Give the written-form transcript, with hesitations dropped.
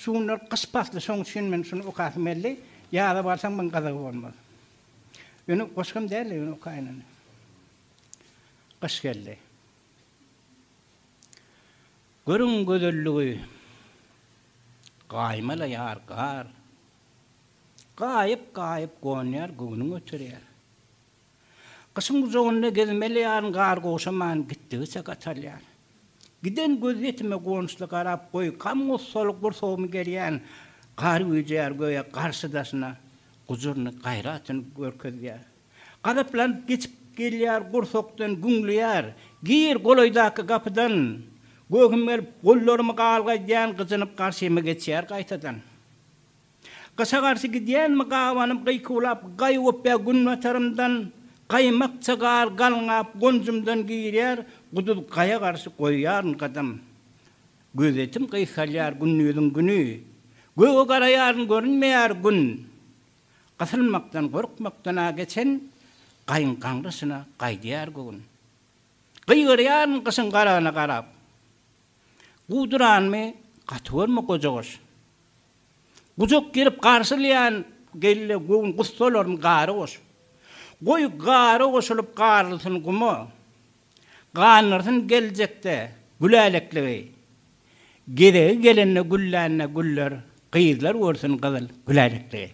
Şu günler gyş pasly, şoň üçin men şuny okasym geldi. Ýaza barsaň muň gyzygy bolmaz. Ýöne goşgam däl-de, ýöne okaýyn indi. Gyş geldi. Görüň gözelligi, gaýmalaýar gar. Gaýyp-gaýyp gonýar, göwnüň göterýär. Gyşyň gujagynda gezmeli ýaryn gar gowşaman gitdigiçe gatalýar. Giden gözýetime guwançly garap goý gam-gussaly gursagymy gerýän gar güýjeýär göýä garşydaşyna gujuryny gaýratyny görkezýär. Gazaplanyp geçip gelýär gursakdan güňleýär gir golaýdaky gapydan göhüm gelip gollarymy galgaýdýan gyjynyp garşyma geçýär gaýtadan. Gyşa garşy gidýänmi gabanyp gykuwlap gaý gopýar günbatarymdan gaýmakça gar galňap gonjumdan girýär guduz gaýa garşy goýýaryn gadam gözýetim gysgalýar gündiziň güni göge garaýaryn görünmeýär gün gysylmakdan gorkmakdan-a geçen gaýyň gaňryşyna gaýdýar göwün gygyrýaryn gyşyň garagyna garap guduranmy gaty görme goja gyş. Gujak gerip garşylaýan gelle göwün gussalarym gara goş. Goý gara goşulyp garylsyn guma. Gandyrsyn geljekde gülälekligi. Gezegi gelende güllände güller gyzlar görsün gyzyl gülälekligi.